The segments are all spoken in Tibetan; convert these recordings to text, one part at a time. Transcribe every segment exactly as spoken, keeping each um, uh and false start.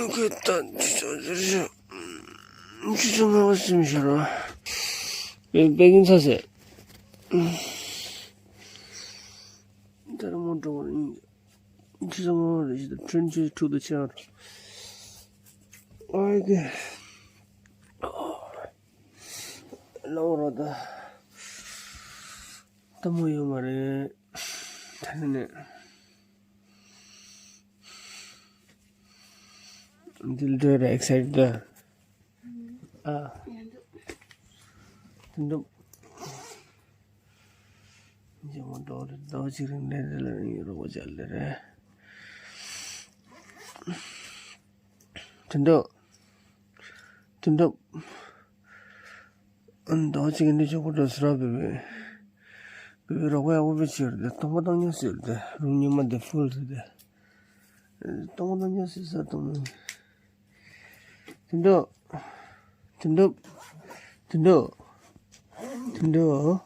ཁོས་ད་ཆུ་ཚོད་ཆུ་ཚོད་ཆུ་ཚོད་ལྔ་པ་སེམས་ཤོར་བ། པེ་པེ་ཀིན་ཚ་ཟེར། ད་རུང་མོ་འགྲོ་བ་ཡིན། ཆུ་ཚོད་ལྔ་པ་རེད་ཞིག་དང་ཁྲོན་ཆུ་ཚོད་དྲུག་དང་ཕྱེད་ཀ་རེད། ཨ་ཀེ། ལའོ་རོ་ད། ལྟད་མོ་ཡོད་མ་རེད། ད་ནི་ནས། འདི་འདྲ་རེད། ཨེག་སའི་ཊི་ཌི་ཨ། དེ་འདྲ། འཇམ་མོ་འགྲོ་རེད། ཟླ་བ་གཅིག་རིང་ལས་རེད་ལ་ཡིན་རོགས་པ་བྱ་ལས་རེད། དེ་འདྲ། དེ་འདྲ། ཨ་ནི་ཟླ་བ་གཅིག་གི་འདི་ཆོག་གོ་འགྲོ་ཟེར་བ་བེ་བེ། བེ་བེ་རོགས་པ་ཡག་པོ་བེ་ཆེ་རེད་དེ། སྟོང་པ་སྟོང་ཉག་ཟེར་དེ། རུམ་ཉི་མ་དེ་ཕུལ་རེད་དེ། སྟོང་པ་སྟོང་ཉག་ཟེར་ས་སྟོང་མ། དེ་འདྲ། དེ་འདྲ། དེ་འདྲ། དེ་འདྲ།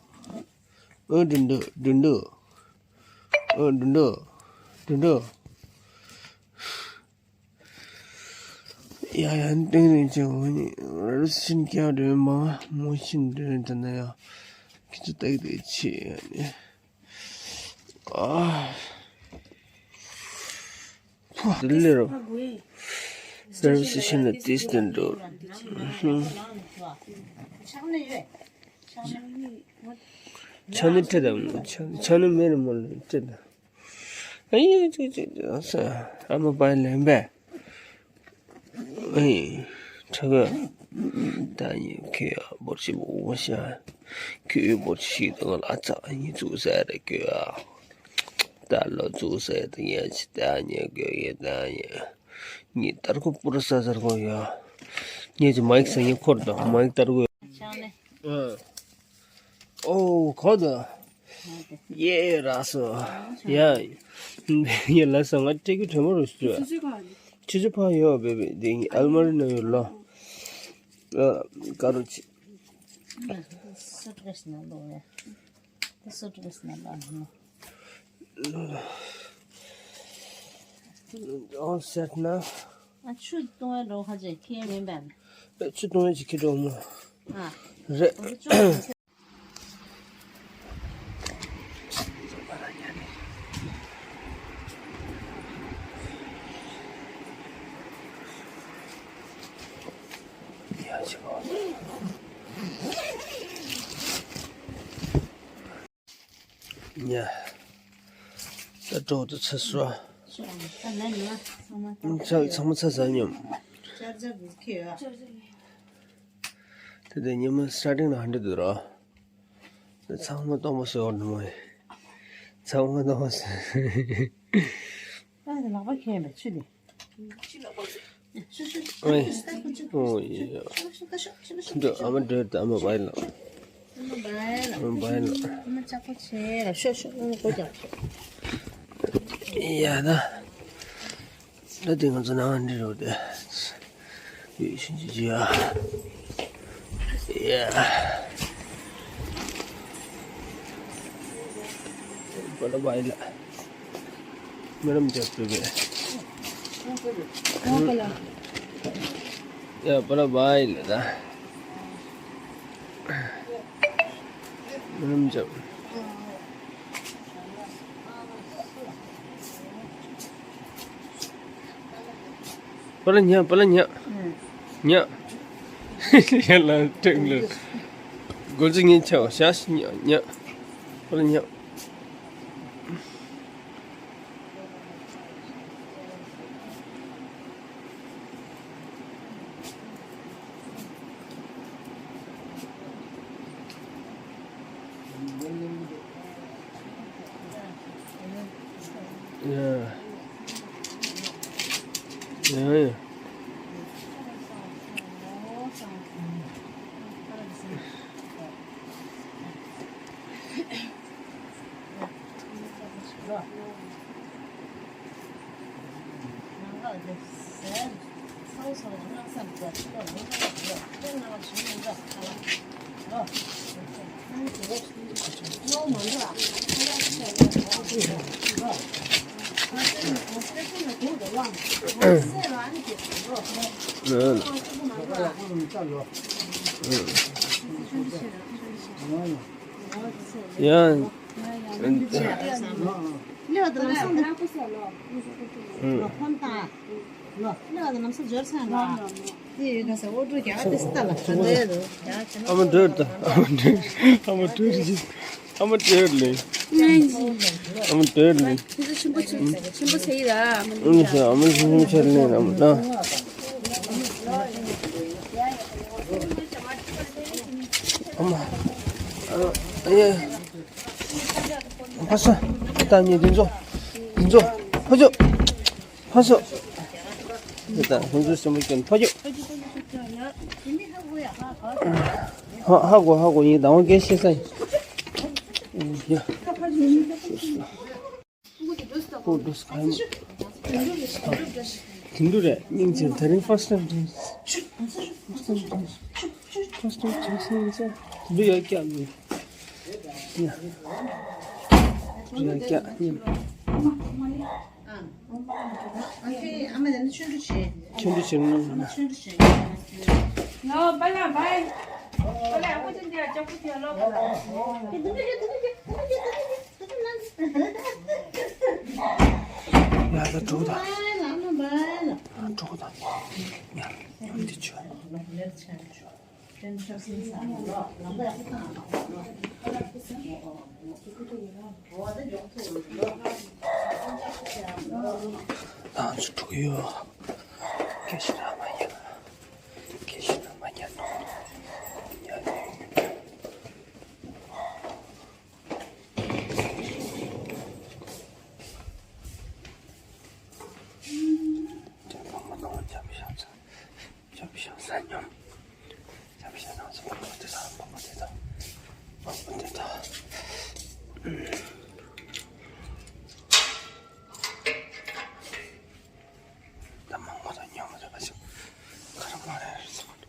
ཨ་དེ་འདྲ་དེ་འདྲ། ཨ་དེ་འདྲ། དེ་འདྲ། ཡ་ཡ་ཏིང་རིང་ཅན་འོ་ནི་ར་རུ་སིན་ཀྱ་རེ་མ་མོ་ཤིན་རེ་ད་ན་ཡ་ཁི་ཚོ་ཏག་ཏག་ཆེ་ཡ་ནི། ཨ། ཕུ་དེ་ལེ་རོ། Service station at this end door. ཆ་ནི་སྤྲད་དང་། ཆ་ནི་མེ་རི་མོ་ལ་སྤྲད་དང་། ཨ་ཡེ་ཅིག་ཅིག་ཅིག་ཨ་མ་པ་ལེན་པས། ཨེ། ཁྲ་ག་ད་ཉེ་ཁེ་ཡ་བོར་ཆི་བོ་ཤ། ཁེ་ཡོད་བོར་ཆི་ཞིག་དང་ལ་ཚ་ཉེ་ཚུགས་ཟེར་རེ་ཁེ་ཡ། ད་ལོ་ཚུགས་ཟེར་དང་ཡ་ཆི་ད་ཉེ་ཁེ་ཡ་ད་ཉེ། ཉེ་ཏར་ཁོ་པུ་ར་ས་ཟར་ཁོ་ཡ། ཉེ་ཆི་མའིག་ས་ཉེ་འཁོར་དང་མའིག་ཏར་ཁོ་ཡ། ཨ། ཨོ་ཁོ་ད། ཡེ་ར་སོ། ཡ། ཡེ་ལ་ས་ང་ཏྲེ་གི་ཁྲེ་མོ་རུ་སུ། ཆུ་ཆུ་ཕ་ཡོ་བེ་བེ་དེ་ཨལ་མ་རི་ན་ཡོ་ལོ། ཨ་ཀ་རུ་ཆི། སུ་ཊི་ཀེ་སི་ན་ལོ་ཡ། སུ་ཊི་ཀེ་སི་ན་ལོ་ཨ་ནོ། ཨོ་སེ་ཊི་ན། ཨ་ཆུ་གཏོང་བའི་རོ་ཁ་ཅེ་ཁེ་མེན་པ་ན། ཨེ་ཆུ་གཏོང་བའི་ཅི་ཁེ་འགྲོ་མོ། ཨ། རེད། ཡ། ད་གྲོགས་དུ་ཚ་སོ། ཚ་ཚང་མ་ཚ་ཚ་སྙོམས། དེ་དེ་ཉི་མ་སི་ཊར་ཊིང་ལ་ཧ་འདྲི་འདུག་རོ། ཚང་མ་སྟོང་པ་སོ་འོར་འདུག་མོ། ཚང་མ་སྟོང་པ་སོ། ཨ་ནི་ལག་པ་ཁེངས་པའི་ཆུ་དེ། ཨོ་ཡ། འདི་ཨ་མ་འདྲེ་ད་ཨ་མ་བའི་ལ། ཨ་མ་བའི་ལ། ཨ་མ་ཅག་པོ་ཆེ་ལ་ཤོ་ཤོ་ཨ་མ་གོ་རྒྱག་ཡ་ད། ད་དེ་ང་ཚོ་ནང་འདྲི་རོ་དེ། ཡོད་ཤིན་ཅི་ཅི་ཡ། ཡ། པ་ལ་བའི་ལ། མི་རམ་རྒྱབ་སྤྲོད་པས། ཡ་པ་ལ་བའི་ལ་ད། མི་རམ་རྒྱབ། པ་ལ་ཉ། པ་ལ་ཉ། ཉ། ཡ་ལ་ཀྲེང་ལུ། སྒོ་ཅི་ཉན་ཆའོ་ཤ་ཤི་ཉ་ཉ། པ་ལ་ཉ། Yeah. Yeah, yeah. ཡང་། ཨ་མ་འདྲེར་ད། ཨ་མ་འདྲེར། ཨ་མ་འདྲེར་ལེ། ཨ་མ་འདྲེར་ལེ། ཁྱེད་ཚོ་ཆེན་པོ་ཆེ་ཆེན་པོ་ཟེར་ཡི་ར། ཨ་མ་ཨ་མ་ཆེན་པོ་ཆེ་ལེ། ཨ་མ་ན། ཨ་མ། ཨ་ཡ། ཕ་ས། ད་ཉེ་དེ་ཚོ། དེ་ཚོ། ཕ་ཚོ། ཕ་ཚོ། དེ་ད་ཁོང་ཚོ་སེམས་པ་སྐྱོན་ཕ་ཚོ། ཧ་ཧ་གོ་ཧ་གོ་ཡིན་དང་བ་སྐད་ཤེས་ས་ཡིན། ཡ། ཁོ་འདུག་སེ་ག་ཡིན། དེ་འདུག་རེད། སྙིང་རྗེ། དེ་རིང་first time དྲན། First time དྲན་སོང་ས། དེ་འདུག་ཡ་སྐྱག་ནི། ཡ། ཡ་སྐྱག་ནི། ཨ་ཁྱོད་ཨ་མ་ལ་ནི་ཆུང་འདྲི་བྱེད། ཆུང་འདྲི་བྱེད་ནི། ཆུང་འདྲི་བྱེད། ལོ་པ་ལ་བའི། པ་ལ་ཨ་ཁུ་ཅན་དེ་ལྕགས་པོ་དེ་ལོ་པ་ལ། ཡ་ད་འགྲོ་ད། འགྲོ་ད། ཡ་འདི་ཆུ། ང་ཚོ་འགྲོ་གི་ཡོད། སྐད་ཆ་མ་ཉན། སྐད་ཆ་མ་ཉན། ཉན། ད་མང་པོ་དང་ཉོ་མ་ཐུབ་པ་ཞིག་ག་རེ་མ་རེད་ཟེར།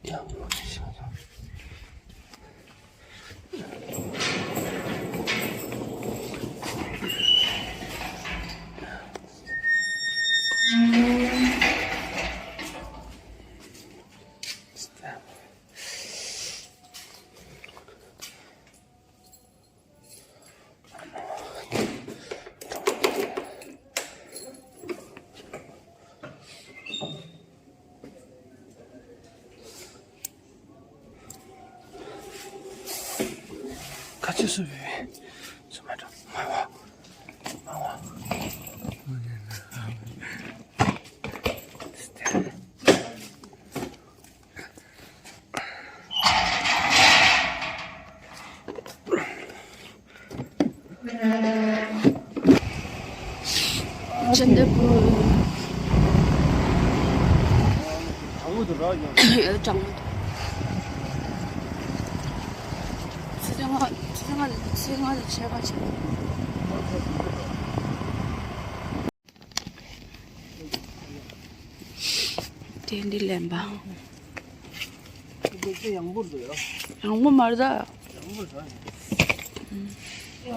ཡག་པོ་ཞིག་དང་། ཁ་ཆེ་སུ་བི་བི་སུ་མ་འགྲོ་མ་བ་མ་བ། ཅན་དེ་པོ། གྲང་མོ་འདུག་ར་ཡང་། གྲང་མོ་འདུག་ཚེ་རིང་ང་ཚེ་རིང་ང་ཚེ་རིང་ང་ལ་ཆད་པ་བྱེད། དེ་འདི་ལེན་པ། དེ་ཡང་པོ་རེད་ཡ། ཡང་པོ་མ་རེད་ད། ཡང་པོ་རེད། ཨུམ། ཡ་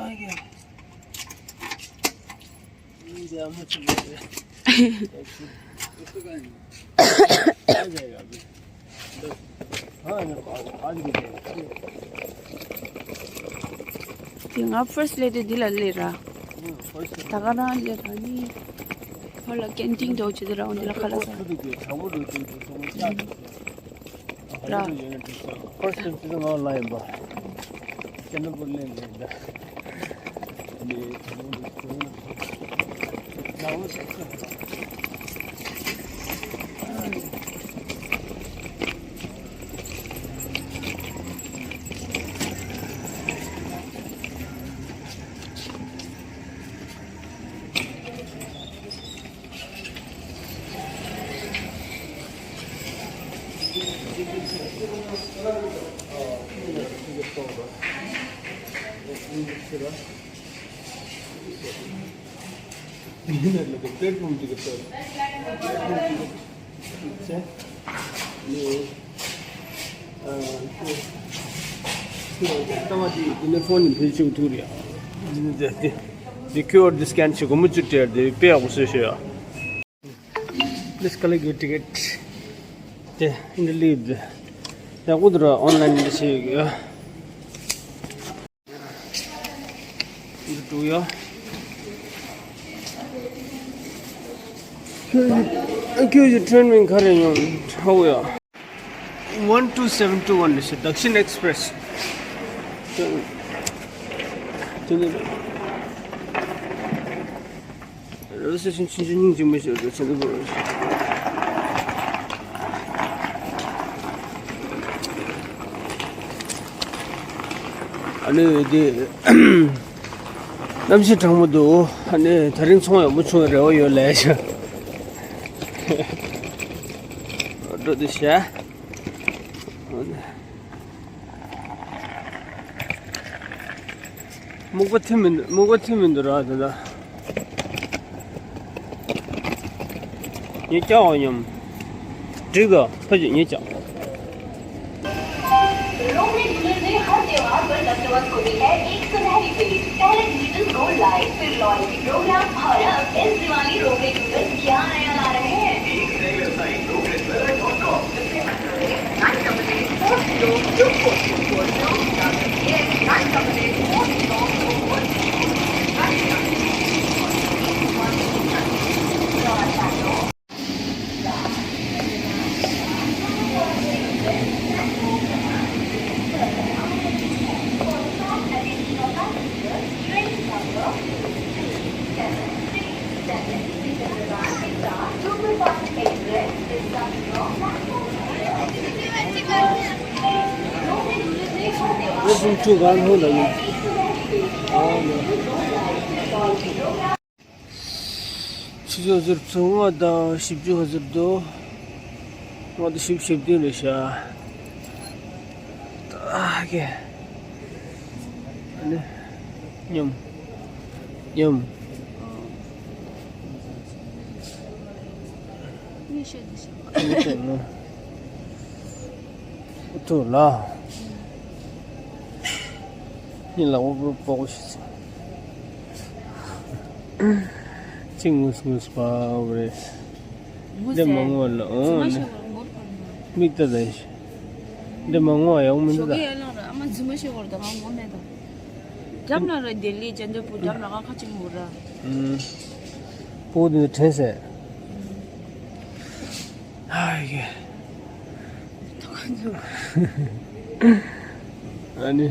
ཡ། འདི་ཨ་མ་ཅིག་རེད། དེ་ང་first lady འདི་ལ་སླེབས་ར། ད་ག་རང་སླེབས་ར་ནི། ཧོ་ལ་canteen འདྲ་བོ་ཅིག་འདུག་ར། འོ་འདི་ལ་ཁ་ལག་ཟ། ར། First time ང་ལ་ཡིན་པ། ཅན་དེ་པོ་སླེབས་རེད་ད། ཕོན་ནི་འཕེལ་ཕྱུག་ཐུག་རེད་ཡ། The Q R འདི་སི་ཀེན་བྱེད་དགོས་མོ་བཅུ་སྤྲད་དེ་དཔེ་ཡག་པོ་བཟོས་ཤོད་ཡ། Please collect your ticket. དེ་ཨིན་ཌི་ལིབ་དེ་ཡག་པོ་འདུག་ར། ཨོན་ལ་ཡིན་འདི་ཤེས་ཡོད། འདི་འགྲོ་ཡ། ཁྱོད་ཀྱི་ཁྱོད་ཀྱི་ཊི་རེན་མིང་ག་རེ་ཡོང་ཧ་གོ་ཡ། One two seven two one is Dakshin Express. དེ་ནི་རེ་ཟེར་ཤིང་ཆུང་ཆུང་སྙིང་རྗེ་མོ་ཞིག་རེད། ཆེན་པོ་རེད། ཨ་ནི་དེ་གནམ་གཤིས་གྲང་མོ་འདུག་ཨ་ནི་དེ་རིང་ཚོང་ཡག་པོ་བྱུང་བའི་རེ་བ་ཡོད་ལས་ཤག་འགྲོ་དུས་བྱས། སྨུག་པ་ཐིམ་མི་འདུག་སྨུག་པ་ཐིམ་མི་འདུག་ར། དེ་ལ་ངས་བཀྱག་འོ་སྙམ། འགྲིག་ག་ཕ་ཅིག་ངས་བཀྱག Romani jewellers ने हर त्योहार पर दस्तबंद खोली है एक सुनहरी पेज। पहले digital gold लाए, फिर लॉयल्टी प्रोग्राम और अब इस दिवाली रोमनी जूलर्स क्या नया ला रहे हैं? एक नई website Romani jewellers dot com, जिससे हर समय nine double eight four zero two four two four two, nine double eight four zero two four two four. ཆུ་ཚོད་ཟུར་ཚོ་ལྔ་དང་བཞི་བཅུ་ཧ་ཟུར་དུ། ལྔ་དང་བཞི་བཅུ་ཞེ་བདུན་རེད་ཤག་ད་གེ། ཨ་ནི། མཉམ། མཉམ། ཐུག་ལ། ཉིན་ལ་འུ་པོ་པོ་ཞིག་ཅིག་ངུས་ངུས་པ་རེད། འདི་མ་ངུ་ལ་འོང་ནི། མིག་ལྟ་ལ་ཡིན། འདི་མ་ངུ་ཡག་མི་འདུག་ད། འགྲམ་ལ་ར་ལྡི་ལི་ཅན་དུ་པུ་འགྲམ་ལ་ང་ཁ་ཅིག་མོ་ར། ཨུམ། པུ་འདི་དྲན་སེ། ཨ་ནི།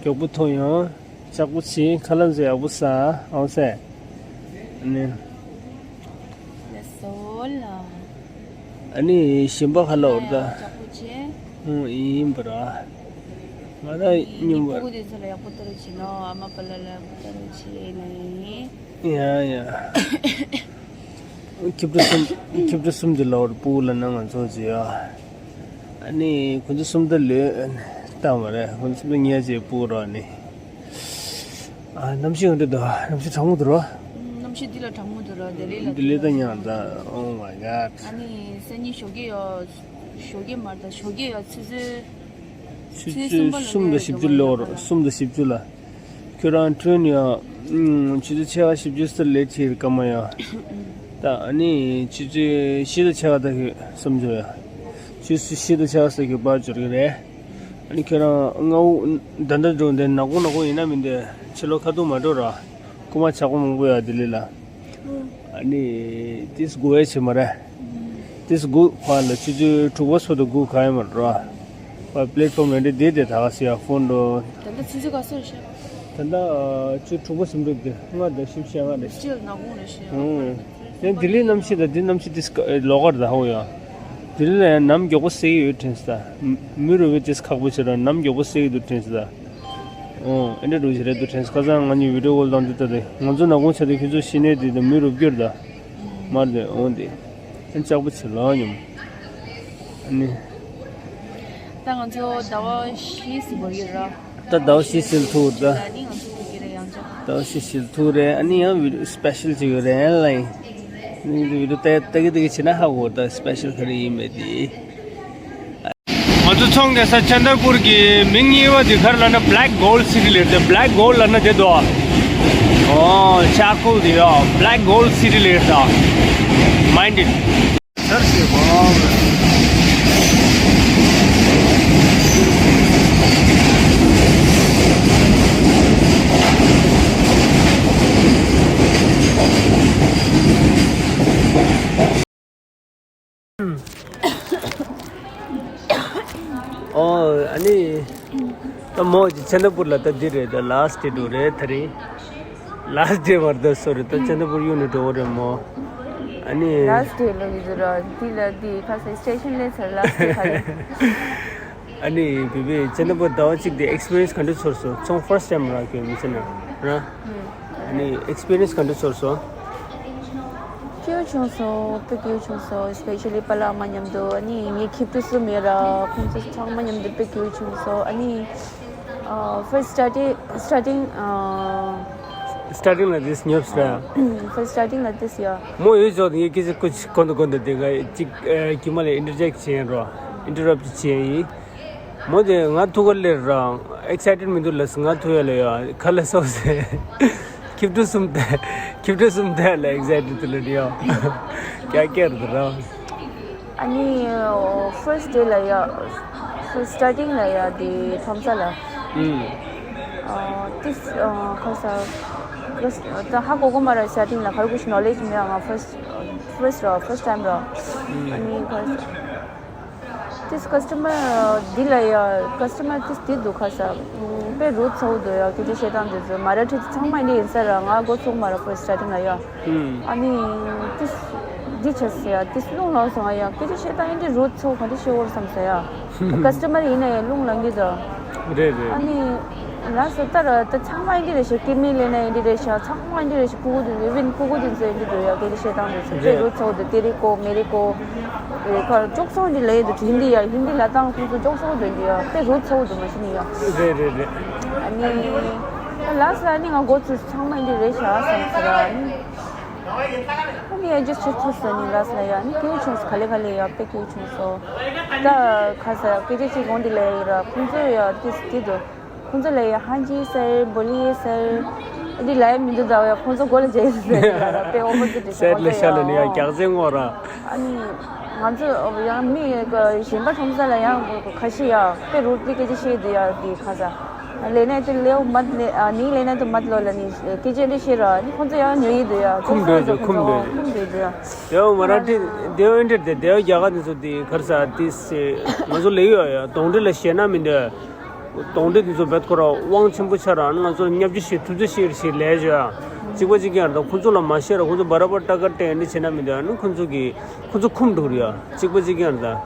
མགྱོགས་པོ་ཐོན་ཡོང་། ལྕགས་པོ་ཆེ་ཁ་ལག་ཟས་ཡག་པོ་ཟ་འོང་ཟེར། ཨ་ནི། ལགས་སོ་ལ། ཨ་ནི་གཞན་པ་ཁ་ལག་འོར་ད། ལྕགས་པོ་ཆེ། ཨུ་ཡིན་པ་ར། ང་ད་སྙིང་པོ། སྤུ་གུ་དེ་ཚོ་ལ་ཡག་པོ་ལྟ་རོགས་བྱེད་ནོ། ཨ་མ་པ་ལ་ལ་ཡག་པོ་ལྟ་རོགས་བྱེད་ན་ཡིན། ཡ་ཡ། ཁྱི་ཕྲུག་གསུམ། ཁྱི་ཕྲུག་གསུམ་དེ་ལོར་སྤུ་གུ་ལ་ན་ང་ཚོ་ཅི་ཡ། ཨ་ནི་ཁོ་ཚོ་གསུམ་ད་ལོས་བཏང་བ་རེད། ཁོ་ཚོ་གསུམ་ད་ཉལ་ཅེས་སྤུ་གུ་རོགས་ནི། ཨ་གནམ་གཤིས་ག་འདྲ་འདུག་གནམ་གཤིས་གྲང་མོ་འདུག་རོ། གནམ་གཤིས་འདི་ལ་གྲང་མོ་འདུག་རོ། ལྡི་ལི་ལ། ལྡི་ལི་ད་ཉང་ད། Oh my god. ཨ་ནི་སང་ཉིན་ཞོགས་ཀས་ཡོ། ཞོགས་ཀས་མར་ད་ཞོགས་ཀས་ཡོ་ཆུ་ཚོད། ཆུ་ཚོད་གསུམ་དང་བཞི་བཅུ་ལོར། གསུམ་དང་བཞི་བཅུ་ལ། ཁྱོད་རང་ཁྲོན་ཡ། ཆུ་ཚོད་ཕྱེད་ཀ་བཞི་བཅུ་ཙམ་ལས་ཕྱིར་སྐར་མ་ཡ། ད་ཨ་ནི་ཆུ་ཚོད་བཞི་དང་ཕྱེད་ཀ་ད་ཁྱོད་བསམ་བྱོས་ཡ། ཆུ་ཚོད་བཞི་དང་ཕྱེད་ཀ་ཙམ་གྱི་བར་འབྱོར་གི་རེད། ཨ་ནི་ཁྱོད་རང་སྔ་བོ་ད་ལྟ་འགྲོ་འདི་ནག་པོ་ནག་པོ་ཡིན་ན་མིན་ཏེ་ཕྱི་ལོགས་ཁ་ཐུག་མ་འགྲོ་ར། རྐུ་མ་ཇག་པོ་མང་པོ་ཡོད་ལྡི་ལི་ལ། ཨ་ནི་ཏིས་དགུ་ཡ་བྱེད་མ་རེད། ཏིས་དགུ་ཕར་ལ་ཆུ་ཚོད་དྲུག་པ་སོ་དང་དགུ་ག་ཡ་མ་རེད་ར། ཕར་པླེ་ཕོམ་རེད་འདི་དེ་ད་ག་སི་ཡ་ཕོན་འགྲོ། ད་ལྟ་ཆུ་ཚོད་ག་ཚོད་རེད་ཤག་ད་ལྟ་ཆུ་དྲུག་པ་ཟིན་འགྲོ་དེ་ལྔ་དང་བཞི་བཅུ་ཞེ་ལྔ་རེད། སྤྱིར་ནག་ཁུང་རེད་ཤག་ཨུང་། དེ་ལྡི་ལིའི་གནམ་གཤིས་དང་འདི་གནམ་གཤིས་ཏིས་ལོགས་ཀར་ད་ཧོ་ཡ། ལྡི་ལི་ལ་ཡང་ནམ་མགྱོགས་པོ་སད་ཀྱི་ཡོད་དྲན་སོང་ད། མུའུ་རུབ་པའི་ཏིས་ཁག་པོ་བྱེད་ར་ནམ་མགྱོགས་པོ་སད་ཀྱི་འདུག་དྲན་སོང་ད། ཨོ། ཨེ་འདྲ་འདྲ་ཞིག་རེད་འདུག་དྲན་སོང་། ཁ་སང་ང་གཉིས་བི་ཌིའོ་ཀོལ་བཏང་དུས་ད་དེ་ང་ཚོ་ནག་ཁུང་ཆ་དེ་ཁྱོད་ཚོ་ཤི་ནས་དེ་དེ་མུའུ་རུབ་ཀྱི་རེད་ད། མར་དེ་ཨོ་དེ། ཨེ་ལྕགས་པོ་ཆེ་ལོ་སྙམ། ཨ་ནི། ད་ང་ཚོ་ཟླ་བ་བཞི་ཟིན་པ་ཡོད་ར། ད་ཟླ་བ་བཞི་ཟིན་ཐུག་ད། ཨ་ནི་ང་ཚོ་ཐུག་གི་རེད་ཡང་ཅག་ཟླ་བ་བཞི་ཟིན་ཐུག་རེད། ཨ་ནི་ཡང་བི་ཌིའོ་སི་པེ་ཤལ་ཅིག་ཡོད་རེད་ཨེ་ལ་ཡིན། ཨ་ནི་བི་ཌིའོ་ལྟ་ལྟ་གི་ལྟ་གི་བྱེད་ན་ཧ་གོ་ད་སི་པེ་ཤལ་ག་རེ་ཡིན་མེད་དེ། ང་ཚོ་ ཚོང་གི་ས་ཆེན་དར་པུར་གྱི་མིང་གཉིས་པ་དེ་ག་རེ་ལབ་ན་Black Gold City ལབ་རེད། Black Gold ལབ་ན་དེ་དོ། ཨོ། Charcoal དེ་ཡོ། Black Gold City ལབ་རེད་ད། Mind it. ཨོ། ཨ་ནི། ད་མོ་ཅི་ཆེན་དར་པུར་ལ་ད་འདི་རེད། ད་last day འགྲོ་རེད་ད་རེད། Last day མ་རེད་ད། Sorry ད་ཆེན་དར་པུར་གཡུག་ནས་འགྲོ་བ་རེད་མོ། ཨ་ནི། Last day ལ་ཡོད་ར། འདི་ལ་འདི་ཁ་སེ་station ལས་ཚར་last day ཁ་རེད། ཨ་ནི་བི་བི་ཆེན་དར་པུར་ཟླ་བ་གཅིག་དེ་experience ག་འདྲ་ཚོར་སོང་། ཚོང་first time ར་གི་མི་ཚེ་ན་ར། ཨ་ནི་experience ག་འདྲ་ཚོར་སོང་། སྐྱིད་པོ་བྱུང་སོང་། དཔེ་སྐྱིད་པོ་བྱུང་སོང་། Especially པཱ་ལགས་མ་མཉམ་དུ། ཨ་ནི་ངའི་ཁྱིམ་དུ་སུ་མེད་ར། ཁོང་ཚོ་ཚང་མ་མཉམ་དུ་དཔེ་སྐྱིད་པོ་བྱུང་སོང་། ཨ་ནི་ཨ། First starting starting ཨ། Starting ལ་this ཉོབ་སྲ། First starting ལ་this ཡ། མོ་ཡོད་ཆོག་ངས་སྐད་ཆ་ཀུ་ཅི་གོ་འདུག་གོ་འདུག་དེ་ག་ཅིག་ཨ། གྱིས་མ་ལ་interject བྱེད་ཡིན་རོ། Interrupt བྱེད་ཡིན། མོ་དེ་ང་ཐུག་ག་ལེར་རང་excited མི་འདུག་ལ། ང་ཐུག་ཡ་ལ་ཡ་ག་ལ་སོགས་ཟེར། ཁྱིམ་དུ་སུམ་ཐལ། ཁྱིམ་དུ་སུམ་ཐལ་ལ་excited དུ་ལ་ཡ། ཀྱ་ཀྱར་དུ་ར། ཨ་ནི་first day ལ་ཡ། First starting ལ་ཡ་དེ་ཁྲོམ་ས་ལ། ཨུམ། ཨ། ཏིས་ཨ། ཁ་ས། ད་ཧ་གོ་གོ་མ་ར། Starting ལ་ག་རེ་ཀུ་ཅི་knowledge མེད། ང་first first ར། First time ར། ཨ་ནི་ཁ་ས། ཏིས་customer འདི་ལ་ཡ། Customer ཏིས་འདི་འདུག་ཁ་ས། དཔེ་rude ཚ་བོ་འདུག་ཡ། སྐད་ཆ་བཤད་སྟངས་འདི་ཚོ་མ་ར་ཁྲིད་ཚང་མ་འདི་ཡིན་ས་ར། ང་མགོ་ཚོགས་མ་ར། First starting ལ་ཡ། ཨ་ནི་ཏིས་འདི་བྱས་ཟེར་ཡ། ཏིས་རླུང་ལངས་སོང་ང་ཡ། སྐད་ཆ་བཤད་སྟངས་འདི་rude ཚ་བོ་ག་འདྲ་བཤད་འོར་བསམ་ཟེར་ཡ། Customer ཡིན་ན་ཡ་རླུང་ལངས་གི་འདུག་རེད་རེད། ཨ་ནི། ལ་སོ་ལྟར་ད་ཚང་མ་འདི་རེད་ཤག་སྐྱེ་དམན་ལས་ན་འདི་རེད་ཤག་ཚང་མ་འདི་རེད་ཤག་ཕྲུ་གུ་དེ་even ཕྲུ་གུ་དེ་ཚོ་འདི་འདུག་ཡ། སྐད་ཆ་བཤད་སྟངས་དེ་ཚོ་དཔེ་རེད། རུ་ཚོ་དེ་ཏེ་རི་ཀོ་མེ་རི་ཀོ་རེད་ཁ་ཅོག་སོང་འདི་ལས་འདུག་ཧིན་དི་ཡ། ཧིན་དི་ལ་བཏང་ཁོང་ཚོ་ཅོག་སོང་དེ་འདི་ཡ། དཔེ་རུ་ཚོ་དེ་མ་ཤི་ནི་ཡ། རེད་རེད་རེད། ཨ་ནི་ད་ལ་སོ་ཨ་ནི་ང་མགོ་ཚོས་ཚང་མ་འདི་རེད་ཤག་བསམ་ཟེར། ཨ་ནི་ཨ་ནི་ཨ་ཇི་སི་ཆུ་ཚོད་སོ་ནི་ལ་སོ་ཡ། ཨ་ནི་སྐྱིད་པོ་བྱུང་སོང་། ག་ལེ་ག་ལེ་ཡ། དཔེ་སྐྱིད་པོ་བྱུང་སོང་། ད་ཁ་ས་སྐད་ཆ་གཅིག་གོང་དེ་ལས་ཡོད་ར། ཁོང་ཚོ་ཡ་ཏིས་ཏི་དུ། ཁོང་ཚོ་ལ་ཡ་ཧན་ཇི་སར་བོ་ལི་ཡེ་སར་འདི་ལ་ཡ་མི་འདུག་ད་ཡ། ཁོང་ཚོ་གོ་ལ་ཇེ་སར་ཡ་ར། དཔེ་opposite རེད་ཤག་སར་ལ་ཤ་ལ་ནི་ཡ་རྒྱག་ཟེར་ངོ་ར། ཨ་ནི་ང་ཚོ་ཡང་མི་གཞན་པ་ཁྲོམ་ས་ལ་ཡང་ཁ་ཤས་ཡ་དཔེ་རུ་ཏི་སྐད་ཆ་བཤད་དེ་ཡ། དེ་ཁ་ས་ལས་ནས་དེ་ལེའུ་མ་ནི་ལས་ནས་དུ་མ་ལོ་ལ་ནི་སྐད་ཆ་འདི་བཤད་ར། ནི་ཁོང་ཚོ་ཡང་ཉོ་ཡི་དེ་ཡ། ཁུམ་འདོད་དེ་ཁུམ་འདོད་དེ། ཁུམ་འདོད་དེ་ཡ། དེའོ་མ་ར་ཏི་དེའོ་ཨིན་དྲེ་དེ་དེའོ་རྒྱ་གར་དེ་ཚོ་དེ་ཁར་ས་དེ་སེ་ང་ཚོ་ལེའུ་ཡ་ཡ་གདོང་འདྲེ་ལ་ཞེད་སྣང་མི་འདོད། གདོང་འདྲེ་དེ་ཚོ་བེད་ཁོ་ར་དབང་ཆེན་པོ་ཆགས་ར། ང་ཚོ་ལ་བརྙས་བཅོས་བྱེད་ཐུབ་ཚོད་བྱེད་རེ་བྱེད་ལས་བྱོས་ཨ། གཅིག་པ་གཅིག་རྐྱང་རེད། ད་ཁོ་ཚོ་ལ་མ་བཤད་ར། ཁོ་ཚོ་བར་བར་ཏག་ཏག་སྟེ་འདི་བྱེད་ན་མི་འདོད་ཨ། ནི་ཁོ་ཚོ་གི་ཁོ་ཚོ་ཁུམ་འགྲོ་རེད་ཨ། གཅིག་པ་གཅིག་རྐྱང་རེད་ད།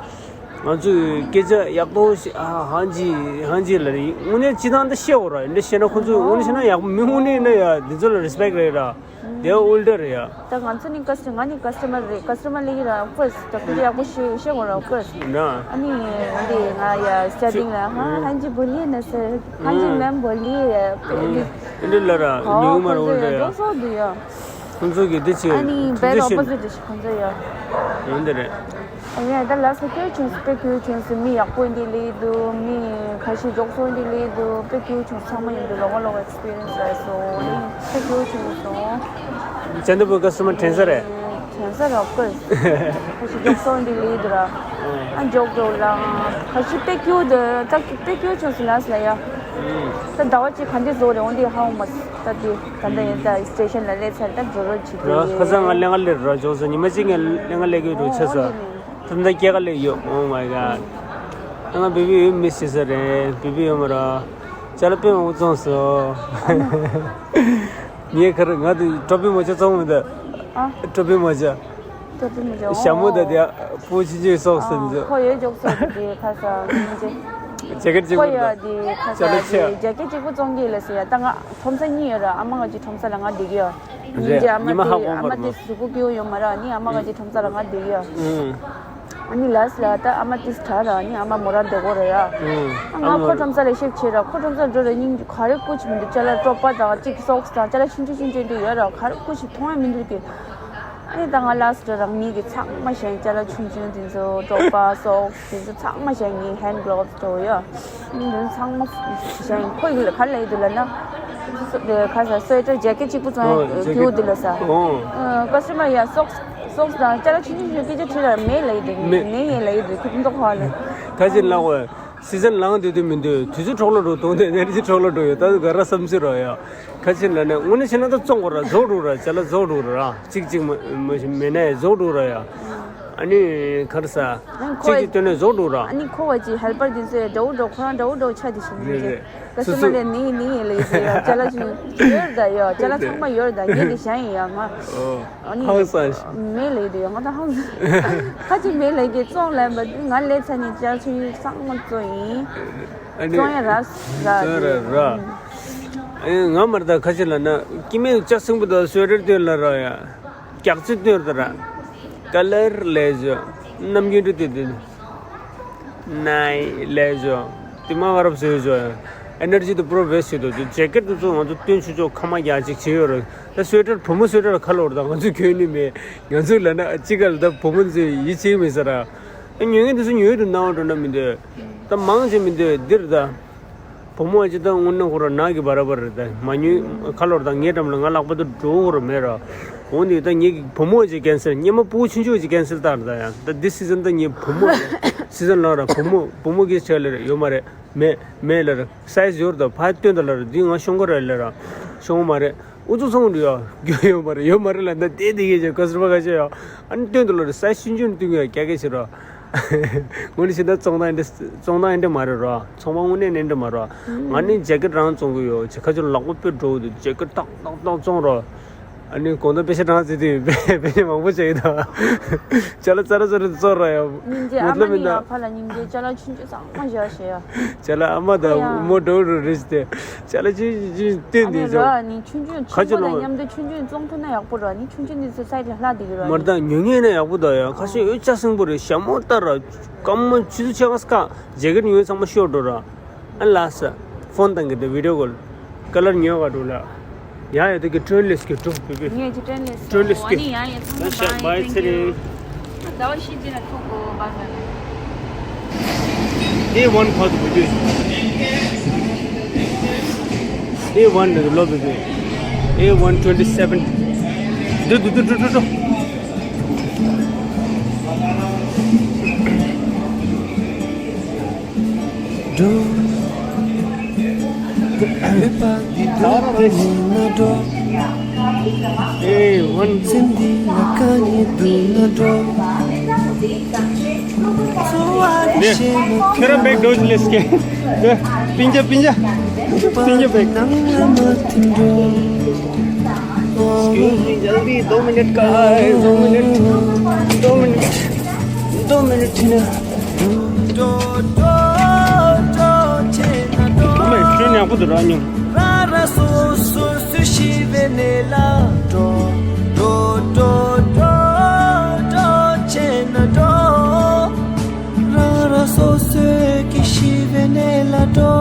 ང་ཚོས་སྐད་ཆ་ཡག་པོ་ཞིག་ཨ་ཧང་ཅི་ཧང་ཅི་ལ་རེད། དངོས་གནས་སྤྱི་བཏང་ད་བཤད་འོ་ར། འདི་བཤད་ན་ཁོ་ཚོ་དངོས་གནས་བཤད་ན་ཡག་པོ་མི་དངོས་གནས་ན་ཡ་འདི་ཚོ་ལ་respect རེད་ར། དེ་ཨོལ་ཌར་རེད་ཡ། ད་ང་ཚོ་ནི་ཀ་སི་ང་ནི་customer རེད། customer ལ་ཡི་ར་of course ད་སྐད་ཆ་ཡག་པོ་བཤད་བཤད་དགོས་ར། Of course ན། ཨ་ནི་འདི་ང་ཡ་starting ལ་ཧ་ཧན་ཇི་བོ་ལི་ན་སེ་ཧན་ཇི་མེམ་བོ་ལི་ཡ་པེ་ནི། འདི་ལ་ར་ཧོ་ཉུང་མ་ར་ཁོང་ཚོ་ཨོལ་ཌར་ཡ་ཡ། ཅོག་སོ་འདུག་ཡ། ཁོང་ཚོ་གི་འདི་ཆེ་ཨ་ནི་ཐུགས་རྗེ་bad ཆེ། Opposite རེད་ཁོང་ཚོ་ཡ། འོན་ཏེ་རེད། ཨ་ཡ་ད་ལ་སོ་སྐྱིད་བྱུང་སོང་། དཔེ་སྐྱིད་བྱུང་སོང་། མི་ཡག་པོ་འདི་ལས་འདུག་མི་ཁ་ཤས་ཅོག་སོ་འདི་ལས་འདུག་དཔེ་སྐྱིད་བྱུང་སོང་། ཚང་མ་ཡིན་འདུག་ལོ་ངོ་ལོ་ངོ་experience རེད་སོང་། དཔེ་སྐྱིད་བྱུང་སོང་། ཅན་དུ་བུ་customer དྲན་ས་རེད། དྲན་ས་རེད་of course ཁ་ཤས་ཅོག་སོ་འདི་ལས་འདུག་ར། ཨ་ཅོག་ཅོག་ལ་ཁ་ཤས་དཔེ་སྐྱིད་འདུག་ད་དཔེ་སྐྱིད་བྱུང་སོང་ལ་སོ་ཡ། ད་ཟླ་བ་གཅིག་ག་འདྲ་བཟོ་རེད། འོན་ཏེ་ཧ་འོང་མ་སོང་། ད་དེ་ད་ལྟ་ཡིན་ད་station ལ་སླེབས་ཚར། ད་འགྲོ་རོགས་བྱེད་ར། དེ་ཁ་སང་ང་ལས་ང་སླེབས་ར་ཅོག་ས་ཉི་མ་གཅིག་ངས་ལས་ང་སླེབས་ཀྱི་འགྲོ་ཆ་ས། ད་ལྟ་སྐྱེ་ཁ་སླེབས་ཡོད། Oh my god ང་བི་བི་ཡོད་མི་ཤེས་ས་རེད། བི་བི་ཡོད་མ་ར། ཅ་ལ་པེ་མ་བཙོང་སོ། ངས་ཁར་ང་དུ་ཀྲོ་པི་མོ་ཅ་བཙོང་མི་འདུག་ཨ། ཀྲོ་པི་མོ་ཅ། ཀྲོ་པི་མོ་ཅ། ཞྭ་མོ་ད་དེ་པོ་ཆི་ཆི་སོགས་ཟིན་ཨ། ཟོ། ཁོ་ཡོད་ཅོག་ས་དེ་ཁ་ས་ཉིན་ཅེ། ཇེ་ཀེ་ཊི་གཅིག་པོ་ཁོ་ཡོད་དེ་ཁ་ས་ཅ་ལག་དེ་ཆེ། ཇེ་ཀེ་ཊི་གཅིག་པོ་བཙོང་གི་ལ་ཟེར་ཡ། ད་ང་ཁྲོམ་ས་གཉིས་ཡོད་ར། ཨ་མ་ང་ཅི་ཁྲོམ་ས་ལ་ང་བསྡད་ཀྱི་ཡོད། ཉིན་ཅེ་ཨ་མ་ཉི་མ་ཧ་དེ་གོ་ཨ་མ་བར་དེ་མོ་གཟུགས་པོ་སྐྱིད་པོ་ཡོད་མ་ར། ནི་ཨ་མ་ང་ཅི་ཁྲོམ་ས་ལ་ང་བསྡད་ཀྱི་ཡོད། ཨ་ནི་ལ་སི་ལ་ད་ཨ་མ་ཏིས་དྲ་ར། ནི་ཨ་མ་མོ་ར་བསྡད་གོ་ར་ཡ། ཨ་ང་ཁོ་ཁྲོམ་ས་ལ་ཤེབ་ཆེ་ར། ཁོ་ཁྲོམ་ས་འགྲོ་ར་ཉིན་ག་རེ་ཀུ་ཅི་མི་འདུག་ཅ་ལག་ཀྲོ་པ་དང་གཅིག་སོགས་དང་ཅ་ལག་ཆུང་ཆུང་ཆུང་ཆུང་འདི་ཡོད་ར། ག་རེ་ཀུ་ཅི་མཐོང་ཡ་མི་འདུག་གི། ཨ་ནི་ད་ང་ལ་སི་ཊི་རང་ཉིད་ཀྱི་ཚང་མ་བཞེངས། ཅ་ལག་ཆུང་ཆུང་དེ་ཚོ། གྲོགས་པ་སོགས་དེ་ཚོ་ཚང་མ་བཞེངས། ངའི་ཧེན་གྷི་ལོབ་སི་འདྲ་བོ་ཡོད། ཨ་ནི་དེ་ཚོ་ཚང་མ་བཞེངས། ཁོ་ཡིས་ག་རེ་ལབ་ཀྱི་འདུག་ལབ་ན། སོ་དེ་ག་ས་སུ་ཝེ་ཊར་ཇེ་ཀེཊ་གཅིག་པུ་ཨོ་བཙོང་ཇེ་ཡ་གྱིའུ་ཀེཊ། དེ་ལ་ས། ཨོ། ཨ་ཀ་སི་ཊ་མར་ཡ་སོག་སི་སོག་སི་དང་ཅ་ལག་ཆུང་ཆུང་ཆུང་སྐད་ཆ་དྲིས་ལ་མེད་ལབ་ཀྱི་འདུག་མེད། མེད་ལབ་ཀྱི་འདུག་ཁོ་མདོག་ཁ་ལ། ཁ་ཅིག་ལབ་འོ། སི་ཛན་ལངས་སྡོད་དུས་མི་འདུག་དུས་ཚོད་འཕྲོ་བརླག་འགྲོ། དོན་དུ་ཨེ་ནར་ཇི་འཕྲོ་བརླག་འགྲོ་ཡོད། ད་ག་ར་བསམ་ཚུལ་རོ་ཡ། ཁ་ཆེ་ལ་ནས་དངོས་གནས་བྱས་ན་ད་བཙོང་དགོས་ར། རྫོགས་འགྲོ་ར། ཅ་ལག་རྫོགས་འགྲོ་ར། གཅིག་གཅིག་མ་མ་མེད་ན་ཡང་རྫོགས་འགྲོ་ར་ཡ། ཨ་ནི་ག་རེ་ཟ། ཨ་ནི་ཁོ་གཅིག་གཅིག་བཏོན་ནས་རྫོགས་འགྲོ་ར། ཨ་ནི་ཁོ་བ་ཅིག་ཧེལ་པར་དེ་ཚོ་ཡ་འདྲ་བོ་འདྲ་བོ། ཁོ་རང་འདྲ་བོ་འདྲ་བོ་ཆགས་བསྡད་ཤག་རེད་རེད། ཀ་སི་ཊ་མར་ལ་ནི་ནི་ལ་ཡོད་ཡ། ཅ་ལག་ཅིག་ཡོད་ར་ད་ཡ། ཅ་ལག་ཚང་མ་ཡོད་ར་ད། ངས་དེ་བཞག་ཡིན་ཡ་ང་། ཨོ། ཨ་ནི་ཧང་སངས་ཤིག་མེད་ལབ་ཀྱི་འདུག་ཡ། ང་ད་ཧང་སངས། ཁ་ཅིག་མེད་ལབ་ཀྱི་བཙོང་ལབ་པ་ང་ལས་ཚ་ནི་ཅ་ལག་ཆུང་ཆུང་ཚང་མ་བཙོང་ཡིན། ཨ་ནི་བཙོང་ཡ་ར་ར་བཙོང་ཡ་ར་ར། ཨ་ནི་ང་མར་ད་ཁ་ཆེ་ལ་ན་སྐྱེ་དམན་ལྕགས་སྲིན་པོ་དང་སུ་ཝེ་ཊར་སྟོན་ལ་ར་ཡ། རྒྱག་རྩེ་སྟོན་ལ་ར། ཀ་ལར་ལས་བཟོ། ནམ་རྒྱུན་འདྲ་སྟོན་སྟོན། ནའི་ལས་བཟོ། དེ་མ་བར་བཟོས་བཟོ། ཨེ་ནར་ཇི་དུ་པྲོ་ཝེ་སི་ཊི་བྱེད་དུ། ཇེ་ཀེཊ་དེ་ཚོ་ང་ཚོ་སྟོན་ཆོག་ཆོག་ཁ་མ་རྒྱག་ཅིག་བྱེད་ཡོད་རེད། ད་སུ་ཝེ་ཊར་བུ་མོ་སུ་ཝེ་ཊར་ཁ་ལོ་རེད། ད་ང་ཚོ་གྱོན་ནི་མེད། ང་ཚོ་ལ་ན་ཅི་ག་ལ་ད་བུ་མོ་ཚོས་ཡིད་ཆེས་མེད་ས་ར། ཉོ་མཁན་དེ་ཚོ་ཉོས་དུ་སྣང་བ་འགྲོ་ན་མི་འདོད། ད་མང་ཆེ་མི་འདོད་འདིར་ད། བུ་མོ་ཅི་ད་དངོས་གནས་ཁོ་ར་ནག་གི་བར་བར་རེད། ད་མ་ཉོས་ཁ་ལོར་ད་ངའི་འགྲམ་ལ་ང་ལག་པ་དུ་འགྲོ་ཁོ་ར་མེད་ར། འོ་འདི་ད་ངེད་ཀྱི་བུ་མོ་ཅིག་ཀན་སེལ། སྙེ་མ་ཕྲུ་གུ་ཆུང་ཆུང་ཅིག་ཀན་སེལ་བཏང་ར། ད་ཡང་ད་འདི་སི་ཛན་ད་ངའི་བུ་མོ་སི་ཛན་ལངས་ར། བུ་མོ་བུ་མོ་གི་ཆ་ལ་རེད་ཡོད་མ་རེད། མེད་མེད་ལ་ར། སའི་ཛི་ཡོད་ར། ད་ཕར་སྟོན་ད་ལ་ར། འདི་ང་ཤོང་གི་ར་ལ་ར། ཤོང་མ་རེད། ཨུ་ཚུགས་སོང་འདུག་ཡ། རྒྱུ་ཡོད་མ་རེད། ཡོད་མ་རེད་ལ་ད་དེ་དེ་གས་ཀྱི་ཀ་སི་ཊ་མར་ཁ་ཤས་ཡ། ཨ་ནི་སྟོན་དུ་ལ་རེད། སའི་ཛི་ཆུང་ཆུང་སྟོན་གྱི་ཡ། རྒྱ་སྐད་བྱེད་རོགས། དངོས་གནས་བྱས་ན་བཙོང་སྟངས་འདི་བཙོང་སྟངས་འདི་མ་རེད་རོ། ཚོང་པ་དངོས་གནས་འདི་མ་རོ། ང་ནི་ཇེ་ཀེཊ་རང་བཙོང་གི་ཡོད། ཁ་ཆེ་ལག་པ་དཔེ་འགྲོ་འདུག་ཇེ་ཀེཊ་ཏག་ཏག་ཏག་བཙོང་རོ། ཨ་ནི་གོང་ད་པེ་ཤ་གྲངས་བརྩིས་དུས་པེ་པེ་ཤ་མང་པོ་བྱས་ཡོད་ད། ཅ་ལག་ཙ་ར་ཙ་ར་བཙོང་ར་ཡ། སྙིང་རྗེ། ཨ་མ་ནི་ཡ་ཕ་ལ་སྙིང་རྗེ། ཅ་ལག་ཆུང་ཆུང་ཚང་མ་བཞག་ཤེས་ཡ། ཅ་ལག་ཨ་མ་དང་ཨ་ཡ། མོ་འགྲོ་རུ་རེ་ཞིག་དེ། ཅ་ལག་ཅི་ཅི་ཅི་སྟོན་ཨ་དེ་ནི་ཚོ། ར་ནི་ཆུང་ཆུང་ཁ་ཆེ་ཆེན་པོ་ལོ། དང་མཉམ་དུ་ཆུང་ཆུང་བཙོང་ཐུབ་ན་ཡག་པོ་ར། ནི་ཆུང་ཆུང་འདི་ཚོ་སའི་ཌི་ལ་ལྷག་བསྡད་ཀྱི་ར། མར་ནི་ད་ཉོ་མཁན་ན་ཡག་པོ་ད་ཡ། ཁ་ཤས་འོད་ལྕགས་སྲིན་པོ་རེད། ཞྭ་མོ་ལྟར་ར། སྐམ་མོ་ཆུ་ཚོད་ཕྱེད་ཀ་སྐ་ཇེ་ཀེཊ་ཉོས་ཚང་མ་ཤོར་འགྲོ་ར། ཨ་ལ་ས། ཕོན་བཏང་གི་འདུག་བི་ཌི་ཡོ་ཀོལ། ཀ་ལར་ཉོས་ག་འགྲོ་ལ། ཡང་ཡང་དེ་གི་ཀྲོན་ལེས་ཀྱི་འགྲོ་བི་བི། ངས་ཀྱི་ཀྲོན་ལེས། ཀྲོན་ལེས་ཀྱི། ཨ་ནི་ཡང་ཡང་ཚང་མ་ད་ཤ་བའི་ཚེ་རིང་། ཟླ་བ་བཞི་རྗེས་ལ་ཐུག་གོ་བ་ཟ་ནས། ཨེ་ཝན་ཁ་དུ་བི་ཌི་ཡོ། ཨེ་ཝན་ནས་ལོ་བི་བི། ཨེ་ཝན་ཊུ་ཝེན་ཊི་སེ་ཝེན། འགྲོ་འགྲོ་འགྲོ་འགྲོ་འགྲོ། འགྲོ། ཨེ་ཝན། སེམས་འདི་ལ་དཀའ་ངལ་འདུག་ན་འགྲོ། འཚོ་བ་འདི་ཤེས་མ་ཁྱོད་རང་བེག་འགྲོ་ལེས་ཀེ། པིན་ཇ་པིན་ཇ། པིན་ཇ་བེག། ནང་ལ་མ་ཐིམ་འགྲོ། Excuse me, जल्दी, दो मिनट का है, दो मिनट, दो मिनट, दो मिनट। འགྲོ་འགྲོ་འགྲོ་བྱས་ན་འགྲོ། ཨ་མས་ཀྲོན་ཡག་པོ་འདུག་ར་སྙོམས། ར་ར་སོ་སོ་སུ་ཤི་བའི་གནས་ལ་འགྲོ། འགྲོ་འགྲོ་འགྲོ་འགྲོ་བྱས་ན་འགྲོ། ར་ར་སོ་སོ་གི་ཤི་བའི་གནས་ལ་འགྲོ།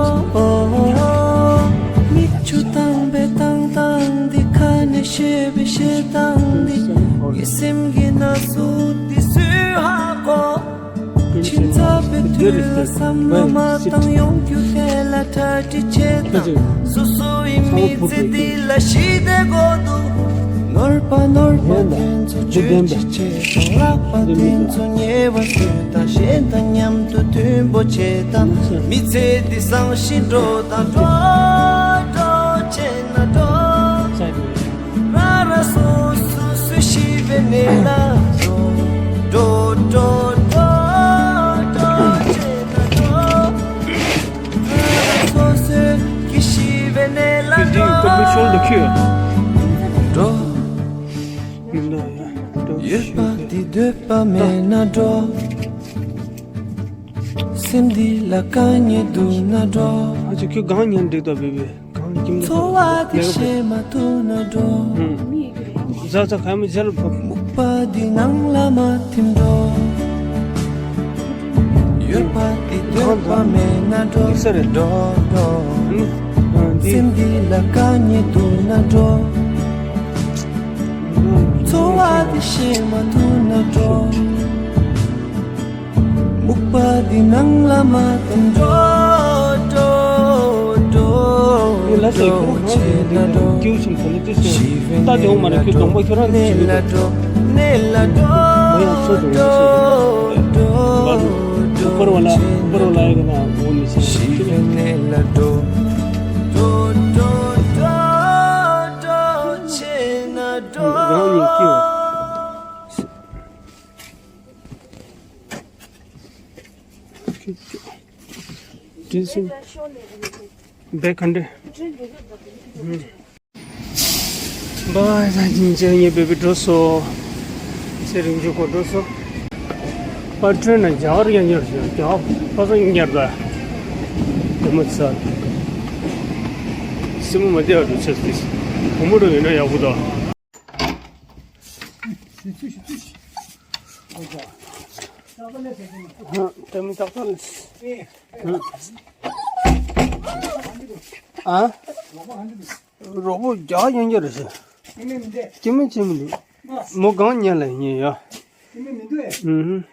མིག་ཆུ་བཏང་བའི་བཏང་སྟངས་འདི། ཁ་ནས་བཤད་པའི་བཤད་སྟངས་འདི། ངའི་སེམས་ཀྱི་ན་ཟུག་འདི་སུས་ཧ་གོ། ཁྱིམ་ཚང་པའི་དུས་ལ་བསམ་བློ་མ་བཏང་། ཡོང་རྒྱུ་དེ་ལ་གྲ་སྒྲིག་བྱེད་དང་། སོ་སོ་ཡི་མི་ཚེ་འདི་ལ་ཞི་བདེ་དགོས་འདུག་ནོར་པ་ནོར་པ་དེ་ཚོ་བརྗོད་ཅིག་བྱེད་དང་། ལག་པ་དེ་ཚོ་ཉེ་བར་བཟོས་དང་། གཞན་དང་མཉམ་དུ་མཐུན་པོ་བྱེད་དང་། མི་ཚེ་འདི་བཟང་ཞིང་འགྲོ་དང་། འགྲོ་འགྲོ་བྱས་ན་འགྲོ། ར་ར་སོ་སོ་སུ་ཤི་བའི་གནས་ལ་འགྲོ། འགྲོ་འགྲོ་འགྲོ་འགྲོ་བྱས་ན་འགྲོ། ར་ར་སོ་སོ་གི་ཤི་བའི་གནས་ལ་འགྲོ། འགྲོ། ཡོད་པ་འདི་འདོད་པ་མེད་ན་འགྲོ། སེམས་འདི་ལ་དཀའ་ངལ་འདུག་ན་འགྲོ། ཨ་ཅེ་ཁྱོད་གང་ཉན་འགྲིག་ད་བི་བི། གང་ལ་ཁྱིམ་ལ་འཚོ་བ་འདི་ཕབ་ཤེས་མ་ཐུབ་ན་འགྲོ། ཧུམ། ཟ་ཚ་ག་མི་ཟ་ལ་ཕབ། སྨུག་པ་འདི་ནང་ལ་མ་ཐིམ་འགྲོ། ཡོད་པ་འདི་འདོད་པ་མེད་ན་འགྲོ། འགྲོ་འགྲོ། ཧུམ། ཨ་འདི། སེམས་འདི་ལ་དཀའ་ངལ་འདུག་ན་འགྲོ། འཚོ་བ་ ཤེས་མ་ཐུབ་ན་འགྲོ། སྨུག་པ་འདི་ནང་ལ་མ་བཏང་འགྲོ། འགྲོ་འགྲོ་འགྲོ་བྱེད་ན་འགྲོ། ཞི་བའི་གནས་ལ་འགྲོ། གནས་ལ་འགྲོ། འགྲོ་འགྲོ་འགྲོ། ཞི་བའི་གནས་ལ་འགྲོ། འགྲོ་འགྲོ་འགྲོ་བྱེད་ན་འགྲོ། བྲིས་སོང་། བེ་ག་འདྲ། བའི་ད་ཉིན་བྱས་ངས་བེ་བེ་འགྲོ་སོང་། ཚེ་རིང་ཆུ་ཁོ་འགྲོ་སོང་། པར་སྐྲུན་ན་རྒྱ་གར་ཡང་ཉར་ཞིང་རྒྱ་གར་ཕ་སང་ཉར་ད། དེ་མོ་ཚ། སེམས་མ་བདེ་བ་འགྲོ་ཆེ་སི། བུ་མོ་འགྲོ་ཡིན་ན་ཡག་པོ་དང་། ཨ། ཏེ་མི་ཏག་ཏག་ལས། ཨ། རོགས་པོ་རྒྱག་ཡོང་རྒྱུ་རེད་ཟེར། སྐྱེ་མེད་སྐྱེ་མི་འདུག་མོ་གང་ཉལ་ལ་ཉལ་ཡ། ཨུ་ཧུ།